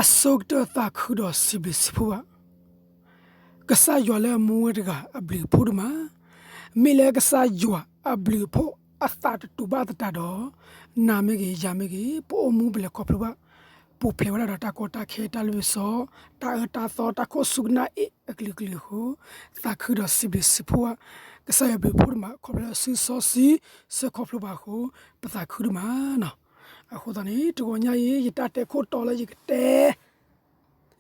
အဆိကတၢၢ်သးခုဒီးစံးဘျုးစံးဖှိၣ်ဘၣ် ကစၢ်ယွၤလၢမူဝဲတဂၤအဘျုးအဖှိၣ်ဒိၣ်မး, မ့ၢ်လၢကစၢ်ယွၤအဘျုးအဖှိၣ်အသးတတူာ်ဘၣ်သတးဒီး, နၤမ့ၢ်ဂ့ၤ ယၤမ့ၢ်ဂ့ၤ ပအိၣ်မူပလဲၤခီဖျိဘၣ်, ပူၤဖျဲးဝဲဒၣ်ဒီးတၢ်ကီတၢ်ခဲတၢ်လ့ပစီ, တၢ်အၢတၢ်သီတၢ်ခိၣ်စူၢ်ကနၣ်အ့ၣ်အကလုာ်ကလုာ်အဃိ, သးခုဒီးစံးဘျုးစံးဖှိၣ်ဘၣ်, ကစၢ်ယွၤဘျုးဖှိၣ်ဒိၣ်မး ခီဖျိလၢစုစီဆှံ ဆၢခီဖျိဘၣ်အဃိ, ပသးခုဒိၣ်မးနီၤ. အဃိသတးန့ၣ် တဂီၤညါအံၤ ယတၢ်တဲခိၣ်တီလၢယကတဲ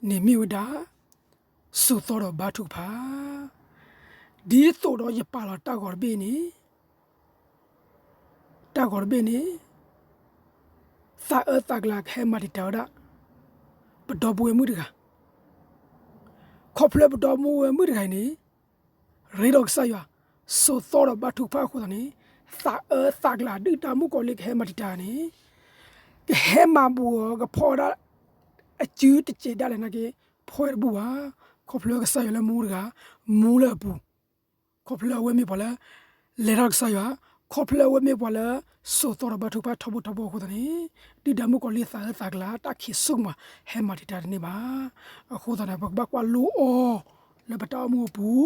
န့ၣ်မ့ၢ်ဝဲဒၣ် စိာ်သီဒီးဘါထုကဖၣ်, ဒ်သိးဒီးယပာ်လီၤတၢ်ဂီၤတဘ့ၣ်န့ၣ်, တၢ်ဂီၤတဘ့ၣ်န့ၣ် သးအၢသးကလၤကဟဲမၤတံာ်တာ်ဝဲဒၣ် ပဒီပုၢ်ဝဲၢ်မုၣ်တဂၤ, ခီဖျိပဒီပုၢ်ဝဲၢ်မုၣ်တဂၤအံၤန့ၣ် ရ့ဒီးကစၢ်ယွၤ, စိာ်သီဒီးဘါထုကဖၣ်အဃိသတးန့ၣ်, သးအၢသးကလၤဒုၣ်ဒါမုၣ်ကီၤလံၢ်ကဟဲမၤတံာ်တာ်န့ၣ်, ကဟဲမၤဘူးအီၤ ကဖီၣ်ဝဲဒၣ် အစုတစဲးဒၣ်လဲာ်နာ်က့, ဖီၣ်ဝဲတဘူးဘၣ်, ခီဖျိကစၢ်ယွၤလၢမူတဂၤ, မူလၢအပူၤ, ခီဖျိအဝဲမ့ၢ်ပှၤလၢ လဲၤထီၣ်ကစၢ်ယွၤ, ခီဖျိအဝဲမ့ၢ်ပှၤလၢ စိာ်သီဒီးဘါထုကဖၣ်ထီဘိထီဘိအဃိသတးန့ၣ်, ဒုၣ်ဒါမုၣ်ကီၤလံၢ်သးအၢသးကလၤ တၢ်ခံးစိကမီၤ ဟဲမၤတံာ်တာ်တန့ၢ်ဘၣ်. အဃိသတးန့ၣ် ပကဘၣ်ကွၢ်လိအီၤ လၢပတၢ်အိၣ်မူအပူၤ,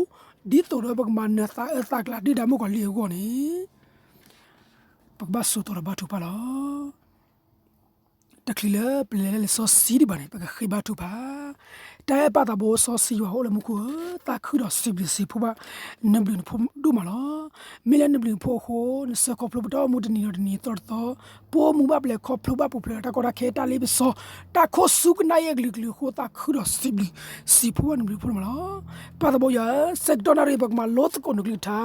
ဒ်သိးဒီးပကမၤနၢၤသးအၢသးကလၤဒုၣ်ဒါမုၣ်ကီၤလံၢ်အဂီၢ်န့ၣ်, ပကဘၣ်စိာ်သီဒီးဘါထုကဖၣ်လီၤ. တချုးလၢပလဲၤလၢလံာ်စီဆှံဒံးဘၣ်န့ၣ် ပကဃ့ဘါထုကဖၣ်, တၢ်အဲၣ်ပၢ်သးဘိစီဆှံယွၤအိၣ်လၢမူခိၣ်ဧၢ, သးခုဒီးစံးဘျုးစံးဖှိၣ်ဘၣ် နဘျုးနဖှိၣ်ဒိၣ်မးလီၤ. မ့ၢ်လၢနဘျုးနဖှိၣ်အဃိ နဆၢခီဖျိပတၢ်အိၣ်မူတနံၤဒီးတနံၤအသီတသီ, ပအိၣ်မူဘၣ်ပလဲၤခီဖျိဘၣ်ပူၤဖျဲးဒီးတၢ်ကီတၢ်ခဲတၢ်လ့ပစီ, တၢ်ခိၣ်စူၢ်ကနၣ်အ့ၣ်အကလုာ်ကလုာ်အဃိ သးခုဒီးစံးဘျုးစံးဖှိၣ်ဘၣ်နဘျုးနဖှိၣ်ဒိၣ်မးလီၤ. ပၢ်သးဘိယွၤဧၢ, ဆၢကတီၢ်နၣ်ရံၣ် ပကမၤလိသကိးနကလုၢ်ကထါ,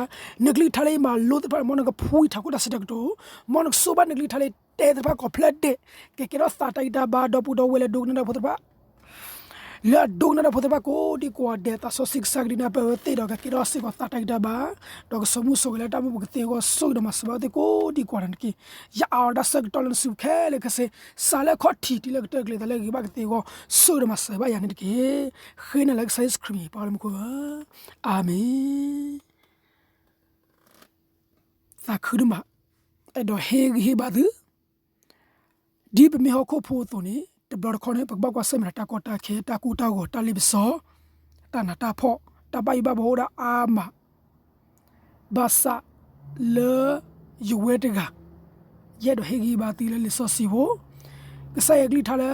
နကလုၢ်ကထါလၢယမၤလိသ့ၣ်တဖၣ်န့ၣ် မ်နကဖှူယထးခိၣ်တၢ်စံးတၢ်ကတိၤ, မ်နကဆိၣ်ဘၣ်နကလုၢ်ကထါလၢယတဲသ့ၣ်တဖၣ်ကိးဖျၢၣ်ဒဲး, ကကဲထီၣ်သးတၢ်ဂံၢ်တၢ်ဘါ ဒီပုၢ်ဒီဝဲၢ်လၢအဒိကနၣ်တၢ်ဖိသ့ၣ်တဖၣ် လၢအဒိကနၣ်တၢ်ဖိသ့ၣ်တဖၣ်ကိးဒံကိးဂၤဒဲး, သးစီဆှံကစၢ်ကဒုးနၢ်ပၢၢ်ဝဲသ့ၣ်ဒီး ကကဲထီၣ်စ့ၢ်ကီးသးတၢ်ဂံၢ်တၢ်ဘါ, ဒီးကဆိမိၣ်ဆိဂဲၤလၢတၢ်အိၣ်မူပူၤကသ့အဂီၢ် ဆိၣ်ဂ့ၤဒီးမၤစၢၤဘၣ်ဝဲသ့ၣ်ကိးဒံကိးဂၤဒဲးန့ၣ်တက့ၢ်. ယအးအီၤတၢ်ဆၢကတီၢ်လၢနစုပူၤခဲလၢာ်ခဲဆ့, စးလၢခီၣ်ထံးတုၤလၢကတၢၢ်ကျဲၤသးလၢဂ့ၤဘၣ်ကသ့အဂီၢ် ဆိၣ်ဂ့ၤဒီးမၤစၢၤဘၣ်ယၤန့ၣ်တက့ၢ်. ဃ့နၤလၢကစၢ်ယ့ၣ်ၡူးခရံာ်မံၤ ပၢ်လၢမူခိၣ်ဧၢ, အၤမ့ၣ်. သးခုဒိၣ်မး, အဲၣ်ဒိးဟ့ၣ်ဂံၢ်ဟ့ၣ်ဘါသု, ဒ်ပမ့ၢ်ဟီၣ်ခိၣ်ဖိအသိးန့ၣ် တဘျီတခီၣ်န့ၣ် ပကဘၣ်ကွၢ်ဆၢၣ်မဲာ်ဒီးတၢ်ကီတၢ်ခဲ တၢ်ကိၢ်တၢ်ဂီၤ တၢ်လ့ပစီ, တၢ်နးတၢ်ဖှီၣ် တၢ်ဘၣ်ယိၣ်ဘၣ်ဘှီအိၣ်ဒၣ်အါမး, ဘၣ်ဆၣ်လၢယဝဲတဂၤ ယအဲၣ်ဒိးဟ့ၣ်ဂံၢ်ဟ့ၣ်ဘါသုလၢလံာ်စီဆှံဖိ, ကစၢ်ယွၤကလုၢ်ကထါလၢ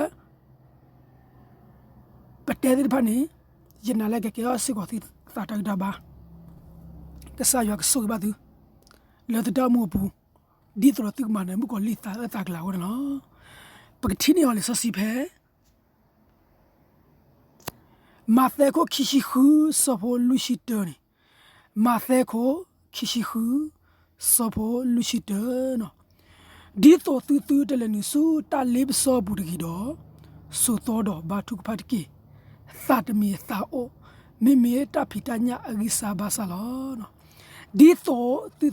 ပတဲသ့ၣ်တဖၣ်န့ၣ် ယနာ်လၢကကဲထီၣ်စ့ၢ်ကီးသုသးတၢ်ဂံၢ်တၢ်ဘါ, ကစၢ်ယွၤကဆိၣ်ဂ့ၤဘၣ်သု လၢသုတၢ်အိၣ်မူအပူၤ, ဒ်သိးဒီးသုကမၤနၢၤမုၣ်ကီၤလံၢ်သးအၢသးကလၤအဂီၢ်န့ၣ်လီၤ. ပကထံၣ်န့ၢ်အီၤလံာ်စီဆှံဖဲ မးသဲခိၣ်ခံဆံဃု ဆၢဖိလွံၢ်ဆံတၢန့ၣ်, မးသဲခိၣ်ခံဆံဃု ဆၢဖိလွံၢ်ဆံတၢနီၤ, ဒ်သိးသုသုတလဲၤနုာ်ဆူတၢ်လ့ပစီအပူၤတဂ့ၤဒီး, စိာ်သီဒီးဘါထုကဖၣ်တက့ၢ်. သးတမံၤသးအိၣ် မ့မ့ၢ်တၢ်ဖံးတၢ်ညၣ်အဂံၢ်စၢ်ဘါစၢ်လီၤ. ဒ်သိးသု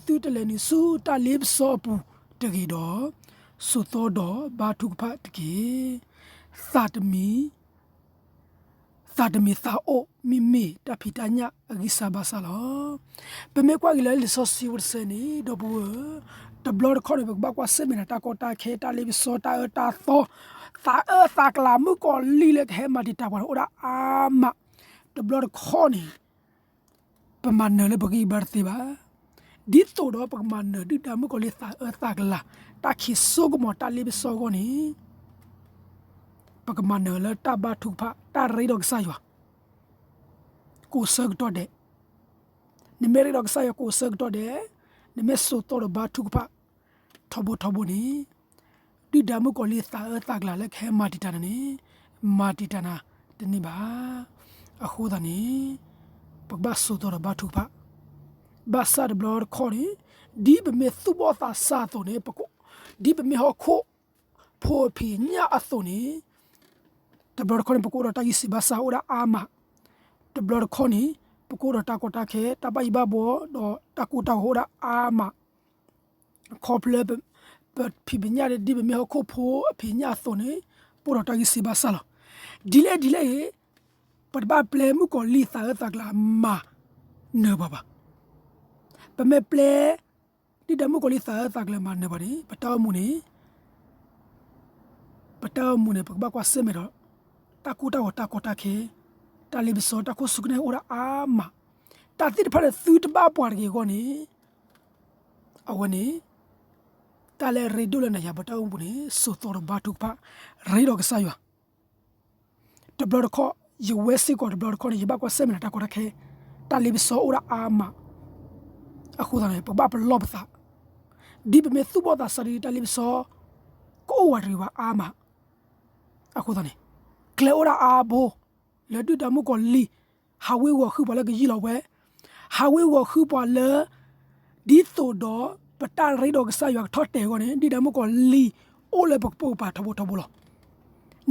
သုတလဲၤနုာ်ဆူတၢ်လ့ပစီအပူၤတဂ့ၤဒီး, စိာ်သီဒီးဘါထုကဖၣ်တက့ၢ်. သးတမံၤ သးတမံၤသးအိၣ် မ့မ့ၢ်တၢ်ဖံးတၢ်ညၣ်အဂံၢ်စၢ်ဘါစၢ်လီၤ. ပမ့ၢ်ကွၢ်က့ၤလၢလံာ်စီဆှံဖိတဆၢန့ၣ် ဒီပုၢ်ဝဲၢ်ဧၢ, တဘျီတခီၣ်န့ၣ် ပကဘၣ်ကွၢ်ဆၢၣ်မဲာ်ဒီးတၢ်ကီတၢ်ခဲ တၢ်လ့ပစီ တၢ်အၢတၢ်သီ, သးအၢသးကလၤမုၣ်ကီၤလံၢ်လၢကဟဲမၤတံာ်တာ်ပှၤန့ၣ် အိၣ်ဒၣ်အါမး, တဘျီတခီၣ်န့ၣ် ပမၤနၢၤလၢပဂံၢ်ဘါတသ့ဘၣ်. ဒ်သိးဒီးပကမၤနၢၤဒုၣ်ဒါမုၣ်ကီၤလံၢ်သးအၢသးကလၤ, တၢ်ခံးစိကမီၤတၢ်လ့ပစီအဂီၢ်န့ၣ်, ပကမၤနၢၤလၢတၢ်ဘါထုကဖၣ် တၢ်ရ့ဒီးကစၢ်ယွၤ ကိးဆၢကတီၢ်ဒဲး, နမ့ၢ်ရ့ဒီးကစၢ်ယွၤကိးဆၢကတီၢ်ဒဲး, နမ့ၢ်စိာ်သီဒီးဘါထုကဖၣ် ထီဘိထီဘိန့ၣ်, ဒုၣ်ဒါမုၣ်ကီၤလံၢ်သးအၢသးကလၤလၢကဟဲမၤတံာ်တာ်နၤန့ၣ်, မၤတံာ်တာ်နၤတန့ၢ်ဘၣ်. အဃိသတးန့ၣ်, ပကဘၣ်စိာ်သီဒီးဘါထုကဖၣ်, ဘၣ်ဆၣ်တဘျီတခီၣ်န့ၣ်, ဒ်ပမ့ၢ်သူၣ်ဘီၣ်သးစၢ်အသိးန့ၣ်, ဒ်ပမ့ၢ်ဟီၣ်ခိၣ်ဖိအဖံးညၣ်အသိးန့ၣ်, တဘျီတခီၣ်န့ၣ် ပကအိၣ်ဒီးတၢ်ဂံၢ်စၢ်ဘါစၢ်အိၣ်ဒၣ်အါမး, တဘျီတခီၣ်န့ၣ် ပကအိၣ်ဒီးတၢ်ကီတၢ်ခဲ တၢ်ဘၣ်ယိၣ်ဘၣ်ဘှီ ဒီးတၢ်ကိၢ်တၢ်ဂီၤအိၣ်ဒၣ်အါမး, ခီဖျိ ပဖံးပညၣ်ဒ်ပမ့ၢ်ဟီၣ်ခိၣ်ဖိအဖံးညၣ်အသိးန့ၣ်, ပအိၣ်ဒီးတၢ်ဂံၢ်စၢ်ဘါစၢ်လီၤ. ဒ်လဲၣ်ဒ်လဲၣ်ဂ့ၤ, ပတဘၣ်ပျဲမုၣ်ကီၤလံၢ်သးအၢသးကလၤမၤနၢၤပှၤဘၣ်. ပမ့ၢ်ပျဲ ဒုၣ်ဒါမုၣ်ကီၤလံၢ်သးအၢသးကလၤမၤနၢၤပှၤန့ၣ်, ပတၢ်အိၣ်မူန့ၣ် ပတၢ်အိၣ်မူန့ၣ် ပကဘၣ်ကွၢ်ဆၢၣ်မဲာ်ဒီး တၢ်ကိၢ်တၢ်ဂီၤတၢ်ကီတၢ်ခဲ, တၢ်လ့ပစီတၢ်ခိၣ်ဆူၣ်ကနဲအိၣ်ဒၣ်အါမး, တၢ်သ့ၣ်တဖၣ်န့ၣ်သုတဘၣ်ပှၤတဂ့ၤအဂီၢ်န့ၣ်, အဝဲန့ၣ် တၢ်လၢအရ့ဒိၣ်လၢနၤယၤပတၢ်အိၣ်မူပူၤန့ၣ် စိာ်သီတဘါထုကဖၣ်, ရ့ဒီးကစၢ်ယွၤ တဘျီတခီၣ်, ယဝဲစ့ၢ်ကီးတဘျီတခီၣ်န့ၣ် ယဘၣ်ကွၢ်ဆၢၣ်မဲာ်နၤတၢ်ကီတၢ်ခဲ, တၢ်လ့ပစီအိၣ်ဒၣ်အါမး, အဃိသတးန့ၣ် ပကဘၣ်ပလီၢ်ပသး, ဒ်ပမ့ၢ်သူၣ်ဘီၣ်သးစၢ်ဒီးတၢ်လ့ပစီ ကအိၣ်ဝဲတဂ့ၤဘၣ်အါမး, အဃိသတးန့ၣ် ကျဲအိၣ်ဒၣ်အါဘိ, လၢဒုၣ်ဒါမုၣ်ကီၤလံၢ် ဟးဝ့ၤဝီၤဃုပှၤလၢကယံာ်လီၤဝဲ, ဟးဝ့ၤဝီၤဃုပှၤလၢ ဒ်သိးဒီး ပတၢ်ရ့ဒီးကစၢ်ယွၤကထီၣ်တဲာ်အဂီၢ်န့ၣ် ဒုၣ်ဒါမုၣ်ကီၤလံၢ် အိၣ်လၢပကပိာ်ကပၤထီဘိထီဘိလီၤ.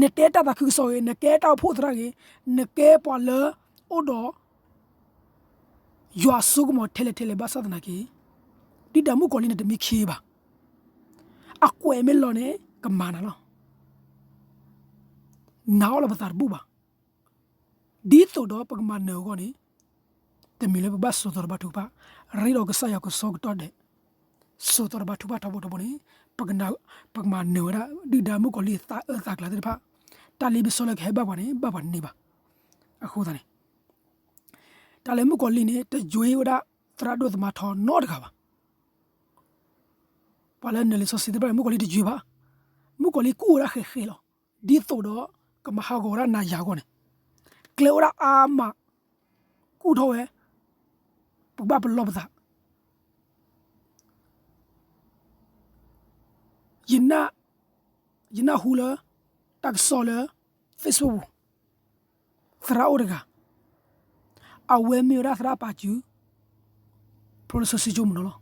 နကဲတၢ်သးခုကစီၣ်ဂ့ၤ, နကဲတၢ်အိၣ်ဖှိၣ်သရၣ်ဂ့ၤ, နကဲပှၤလၢ အိၣ်ဒီး ယွၤစိကမီၤထဲလဲၣ်ထဲလဲၣ်ဘၣ်ဆၣ်သနာ်က့, ဒုၣ်ဒါမုၣ်ကီၤလံၢ်န့ၣ်တမံခ့ဘၣ်, အကွဲးမ့ၢ်လီၤန့ၣ် ကမၤနၤလီၤ. နာ်အီၤလၢပသးတဘူၣ်ဘၣ်. ဒ်သိးဒီးပကမၤနၢၤအဂီၢ်န့ၣ်, တမ့ၢ်လၢပဘၣ်စိာ်သီတဘါထုကဖၣ်, ရ့ဒီးကစၢ်ယွၤကစီကတီၢ်ဒဲး, စိာ်သီတဘါထုကဖၣ်ထီဘိထီဘိန့ၣ်, ပကမၤနၢၤဝဲဒၣ် ဒုၣ်ဒါမုၣ်ကီၤလံၢ်သးအၢသးကျါသ့ၣ်တဖၣ်, တၢ်လ့ပစီလၢကဟဲဘၣ်ပှၤန့ၣ် ဘၣ်ပှၤတန့ၢ်ဘၣ်. အဃိသတးန့ၣ် တၢ်လၢမုၣ်ကီၤလံၢ်န့ၣ် တယွ့ဝဲဒၣ်သရၣ်ဒိၣ်သမါထီနီတဂၤဘၣ်. ပှၤလၢနၢၤလံာ်စီဆှံသ့ၣ်တဖၣ်န့ၣ် မုၣ်ကီၤလံၢ်တယွ့ဘၣ်. မုၣ်ကီၤလံၢ်ကူၣ်ဝဲဒၣ်ဃဲးဃဲးလီၤ. ဒ်သိးဒီး ကမၤဟးဂီၤဝဲဒၣ်နၤယၤအဂီၢ်န့ၣ်, ကျဲအိၣ်ဒၣ်အါမး, ကူၣ်ထီၣ်ဝဲ, ပကဘၣ်ပလီၢ်ပသး ယနၢ်ဟူလၢ တၢ်ကစီၣ်လၢ Facebook ပူၤ, သရၣ်အိၣ်တဂၤ, အဝဲမ့ၢ်ဝဲဒၣ်သရၣ်ပာ်စု, ဖျိလၢစီဆှံကၠိမုၢ်နီၤလီၤ.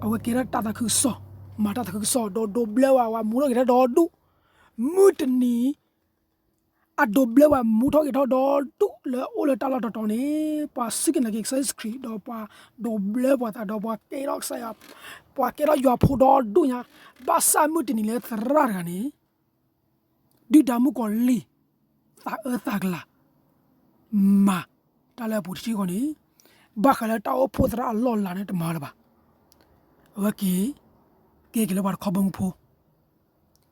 အဝဲကဲထီၣ်တၢ်သးခုကစီၣ်, မၤတၢ်သးခုကစီၣ် ဒီးဒိးဘျၢဝဲ ပှၤမူထီၣ်က့ၤထီၣ်ဒီဒူၣ်, မုၢ်တနံၤ အဒိးဘျၢပှၤမူထီၣ်က့ၤထီၣ်ဒီဒူၣ်လၢအိၣ်လၢတၢ်လီၢ်တတီၤန့ၣ်, ပှၤစူၢ်က့ၤနာ်က့ၤကစၢ်ယ့ၣ်ၡူးခရံာ် ဒီးပှၤဒိးဘျၢပှၤသးဒီး ပှၤကဲထီၣ်ကစၢ်ယွၤ, ပှၤကဲထီၣ်ယွၤဖိဒီဒူၣ်ညါ, ဘၣ်ဆၣ်မုၢ်တနံၤလၢသရၣ်တဂၤန့ၣ် ဒုၣ်ဒါမုၣ်ကီၤလံၢ် သးအၢသးကလၤ မၤတၢ်လၢအပူၤတထံၣ်အဂီၢ်န့ၣ်, ဘၣ်ဃးလၢတၢ်အိၣ်ဖှိၣ်သရၣ်အလီၢ်အလၤန့ၣ် တမၤဝဲလၢၤဘၣ်. အဝဲက့ၤ ကဲက့ၤလၢပှၤတခီဘီမုၢ်ဖိ,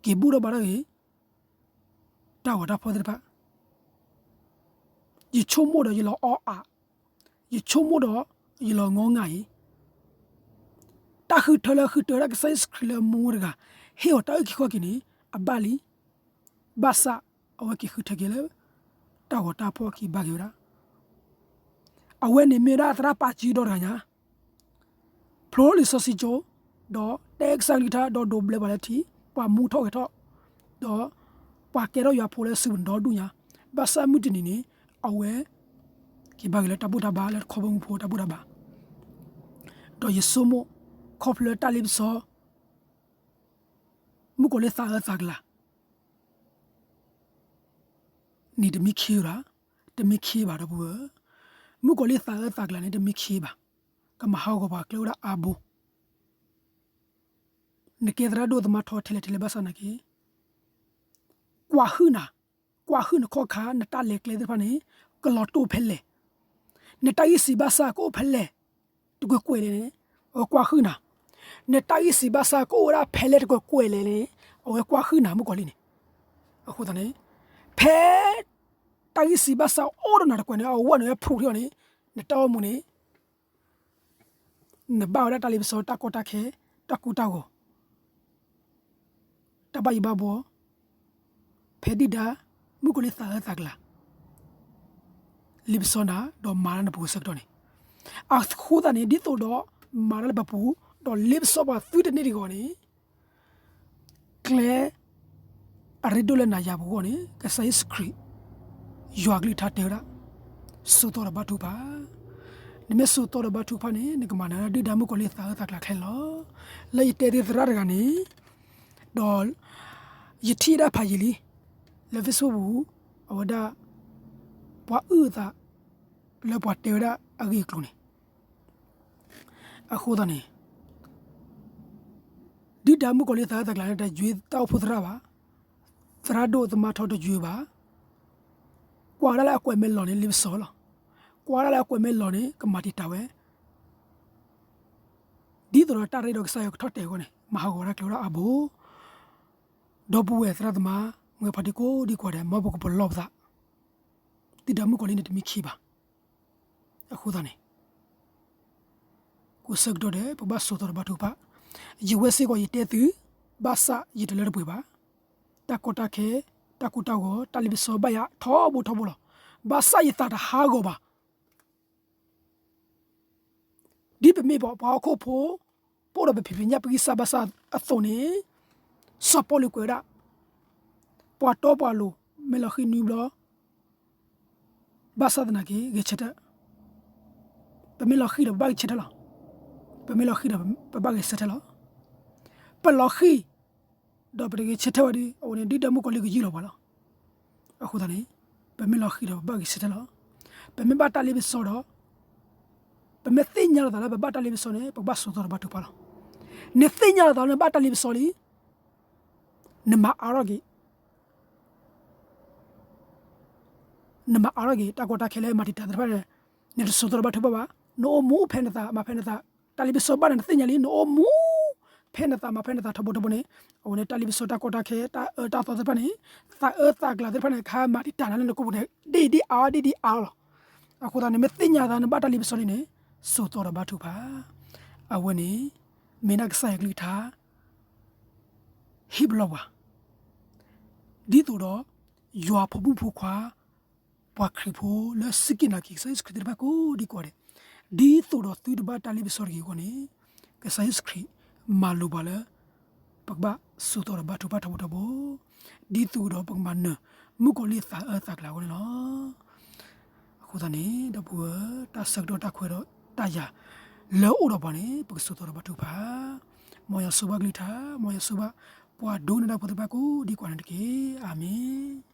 က့ၤဘူၣ်ထီၣ်ဘါထီၣ်က့ၤ တၢ်ဂီၤတၢ်ဖီၣ်သ့ၣ်တဖၣ်, ယဆိကမိၣ်ဒီးယလီၤအီအး, ယဆိကမိၣ်ဒီးယလီၤငီငါအံၤ, တၢ်ဃုထၢလၢဃုထၢဝဲဒၣ်ကစၢ်ယ့ၣ်ၡူးခရံာ်လၢမူတဂၤ, ဟ့ၣ်အီၤတၢ်အုၣ်က့ၤခီၣ်က့ၤန့ၣ် အဘၣ်လံ. ဘၣ်ဆၣ် အဝဲက့ၤဃုထၢက့ၤလၢ တၢ်ဂီၤတၢ်ဖီၣ်က့ၤဘါက့ၤဝဲဒၣ်, အဝဲန့ၣ်မ့ၢ်ဝဲဒၣ်သရၣ်ပာ်စုဒီတဂၤညါ, ဖျိလံာ်စီဆှံကၠိ, ဒီးတဲကစၢ်ကလုၢ်ကထါ ဒီးဒိးဘျၢပှၤလၢထံ, ပှၤမူထီၣ်ဂဲၤထီၣ်, ဒီးပှၤကဲထီၣ်ယွၤဖိလၢစုပူၤန့ၣ်ဒီဒူၣ်ညါ, ဘၣ်ဆၣ်မုၢ်တနံၤန့ၣ် အဝဲ က့ၤဘါက့ၤလၢတၢ်ဘူၣ်တၢ်ဘါလၢတခီဘီမုၢ်ဖိတၢ်ဘူၣ်တၢ်ဘါ, ဒီးယဆိကမိၣ် ခီဖျိလၢတၢ်လ့ပစီ မုၣ်ကီၤလံၢ်သးအၢသးကလၤ န့ၣ်တမံခ့ဘၣ်, တမံခ့ဘၣ် ဒီပုၢ်ဝဲၢ်, မုၣ်ကီၤလံၢ်သးအၢသးကလၤန့ၣ်တမံခ့ဘၣ်, ကမၤဟးဂီၤပှၤကျဲအိၣ်ဒၣ်အါဘိ, နကဲသရၣ်ဒိၣ်သမါထီထဲလဲၣ်ထဲလဲၣ်ဘၣ်ဆၣ်သနာ်က့, ကွၢ်ဟုၣ်နၤ, ကွၢ်ဟုၣ်နခီၣ်ခါ နတၢ်လဲၤကျဲသ့ၣ်တဖၣ်န့ၣ် ကလီၤတိၢ်ဖဲလဲၣ်, နတၢ်ဂံၢ်စံးဘၣ်စၢ်ကအိၣ်ဖဲလဲၣ်, တကွဲးကွဲးလဲၣ်န့ၣ်, အဝဲကွၢ်ဟုၣ်နၤ, နတၢ်ဂံၢ်စံးဘၣ်စၢ်ကအိၣ်ဝဲဒၣ်ဖဲလဲၣ်တကွဲးကွဲးလဲၣ်န့ၣ်, အဝဲကွၢ်ဟုၣ်နၤမုၣ်ကီၤလံၢ်န့ၣ်, အဃိသတးန့ၣ်, ဖဲ တၢ်ဂံၢ်စံးဘၣ်စၢ်အိၣ်ဒီးနၤတကွဲးန့ၣ် အဝဲန့ၣ်ဝဲဖျိထီၣ်န့ၣ်, နတၢ်အိၣ်မူန့ၣ် နဘၣ်ဝဲဒၣ်တၢ်လ့ပစီတၢ်ကီတၢ်ခဲ, တၢ်ကိၢ်တၢ်ဂီၤ, တၢ်ဘၣ်ယိၣ်ဘၣ်ဘှီ, ဖဲဒုၣ်ဒါ မုၣ်ကီၤလံၢ်သးအၢသးကလၤ လ့ပစီနၤ ဒီးမၤတၢ်လၢနပူၤဆၢကတီၢ်န့ၣ်, အဃိသတးန့ၣ် ဒ်သိးဒီး မၤတၢ်လၢပပူၤ ဒီးလ့ပစီပှၤသုတန့ၢ်တဂီၢ်န့ၣ် ကျဲ အရ့ဒိၣ်လၢနၤယၤပူၤအဂီၢ်န့ၣ် ကစၢ်ယ့ၣ်ၡူးခရံာ် ယွၤကလုၢ်ကထါတဲဝဲဒၣ်, စိာ်သီဒီးဘါထုကဖၣ်, နမ့ၢ်စိာ်သီဒီးဘါထုကဖၣ်န့ၣ် နကမၤနၢၤဒုၣ်ဒါမုၣ်ကီၤလံၢ်သးအၢသးကလၤခဲလၢာ်လီၤ. လၢယတဲသ့သရၣ်တဂၤန့ၣ်, ဒီး ယထံၣ်ဒၣ်ဖးယံာ်လံ, လၢ Facebook ပူၤ, အဝဲဒၣ် ပှၤအုၣ်အသး လၢပှၤတဲဝဲဒၣ်အဂ့ၢ်အကျိၤန့ၣ် အဃိသတးန့ၣ် ဒုၣ်ဒါမုၣ်ကီၤလံၢ်သးအၢသးကလၤန့ၣ် တယွ့တၢ်အိၣ်ဖှိၣ်သရၣ်ဘၣ်, သရၣ်ဒိၣ်သမါထီတယွ့ဘၣ်, ကွၢ်ဒၣ်လၢအကွဲးမဲာ်လီၤန့ၣ် လ့ပစီလီၤ, ကွၢ်ဒၣ်လၢအကွဲးမဲာ်လီၤန့ၣ် ကမၤတံာ်တာ်ဝဲ, ဒ်သိးဒီးတၢ်ရ့ဒီးကစၢ်ယွၤကထီၣ်တဲာ်အဂီၢ်န့ၣ် မၤဟးဂီၤဝဲဒၣ်ကျဲဝဲဒၣ်အါဘိ ဒီပုၢ်ဝဲၢ်သရၣ်သမါ မုၢ်ဖါတံၢ်ကိးဒံကိးဂၤဒဲး မ်ပကပလီၢ်ပသး, သုတၢ်မုၣ်ကီၤလံၢ်န့ၣ်တမံခံဘၣ်. အဃိသတးန့ၣ် ကိးဆၢကတီၢ်ဒဲး ပဘၣ်စိာ်သီဒီးဘါထုကဖၣ်, ယဝဲစ့ၢ်ကီးယတဲသု, ဘၣ်ဆၣ်ယတလၢတပှဲၤဘၣ်. တၢ်ကီတၢ်ခဲ, တၢ်ကိၢ်တၢ်ဂီၤ, တၢ်လ့ပစီဘၣ်ယၤထီဘိထီဘိလီၤ. ဘၣ်ဆၣ်ယသးတဟးဂီၤဘၣ်. ဒ်ပမ့ၢ်ပှၤဟီၣ်ခိၣ်ဖိ, ပအိၣ်ဒီးပဖံးပညၣ်ပဂံၢ်စၢ်ဘါစၢ်အသိးန့ၣ်, စီၤပီလူးကွဲးဝဲဒၣ်, ပှၤတီပှၤလိၤ မ့ၢ်လီၤဃံၢ်နွံဘျီ, ဘၣ်ဆၣ်သနာ်က့ ဂဲၤဆၢထၢၣ်, ပမ့ၢ်လီၤဃံၢ်ဒီးပဘၣ်ဂဲၤဆၢထၢၣ်လီၤ. ပမ့ၢ်လီၤဃံၢ်ဒီးပဘၣ်ဂဲၤဆၢထၢၣ်လီၤ. ပလီၤဃံၢ် ဒီးပတဂဲၤဆၢထၢၣ်ဝဲဒီး အဝဲန့ၣ် ဒ်တၢ်မုၣ်ကီၤလံၢ်ကယူၢ်လီၤပှၤလီၤ. အဃိသတးန့ၣ် ပမ့ၢ်လီၤဃံၢ်ဒီးပဘၣ်ဂဲၤဆၢထၢၣ်လီၤ. ပမ့ၢ်ဘၣ်တၢ်လ့ပစီဒီး, ပမ့ၢ်သ့ၣ်ညါလီၤသးလၢပဘၣ်တၢ်လ့ပစီန့ၣ် ပကဘၣ်စိာ်သီဒီးဘါထုကဖၣ်လီၤ. နသ့ၣ်ညါလီၤသးလၢနဘၣ်တၢ်လ့ပစီလံ, နမၤအါထီၣ်က့ၤ နမၤအါထီၣ်က့ၤ တၢ်ကီတၢ်ခဲလၢမၤတံာ်တာ်သ့ၣ်တဖၣ်န့ၣ်, နတစိာ်သီဒီးဘါထုကဖၣ်ဘၣ်. နအိၣ်မူဖဲနသး မၤဖဲနသး, တၢ်လ့ပစီဘၣ်န့ၣ် နသ့ၣ်ညါလံ, နအိၣ်မူဖဲနသး မၤဖဲနသးထီဘိထီဘိန့ၣ်, အဝဲန့ၣ်တၢ်လ့ပစီတၢ်ကီတၢ်ခဲ တၢ်အၢတၢ်သီသ့ၣ်တဖၣ်န့ၣ်, သးအၢသးကျၢၤသ့ၣ်တဖၣ်န့ၣ် ကဟဲမၤတံာ်တာ်နၤလၢနကိာ်ပူၤန့ၣ် ဒ်ဒ်အါဒ်ဒ်အါလီၤ. အဃိသတးန့ၣ် မ့ၢ်သ့ၣ်ညါသးနဘၣ်တၢ်လ့ပစီန့ၣ်န့ၣ်, စိာ်သီဒီးဘါထုကဖၣ်. အဝဲန့ၣ် မ့ၢ်ဒၣ်ကစၢ်ယွၤကလုၢ်ကထါ ဟ့ၣ်ပလီၢ်ပှၤ, ဒ်သိးဒီး ယွၤဖိမုၣ်ဖိခွါ, ပှၤခရံာ်ဖိလၢစူၢ်က့ၤနာ်က့ၤကစၢ်ယ့ၣ်ၡူးခရံာ်သ့ၣ်တဖၣ်ကိးဒံကိးဂၤဒဲး, ဒ်သိးဒီးသုတဘၣ်တၢ်လ့ပစီတဂ့ၤအဂီၢ်န့ၣ်, ကစၢ်ယ့ၣ်ၡူးခရံာ်မၤလိာ်ပှၤလၢ ပကဘၣ်စိာ်သီဒီးဘါထုကဖၣ်ထီဘိထီဘိ, ဒ်သိးဒီးပကမၤနၢၤ မုၣ်ကီၤလံၢ်သးအၢသးကျၢၤအဂီၢ်န့ၣ်လီၤ. အဃိသတးန့ၣ် ဒီပုၢ်ဝဲၢ် တၢ်ဆၢကတီၢ်တၢ်ခွဲးဒီးတၢ်ယာ် လၢအအိၣ်ဒီးပှၤန့ၣ် ပကစိာ်သီဒီးဘါထုကဖၣ်. မ်ယွၤဆိၣ်ဂ့ၤဘၣ်ကလုၢ်ကထါ, မ်ယွၤဆိၣ်ဂ့ၤဘၣ် ပှၤဒိကနၣ်တၢ်ဖိသ့ၣ်တဖၣ်ကိးဒံကိးဂၤန့ၣ်တက့ၢ်. အၤမ့ၣ်.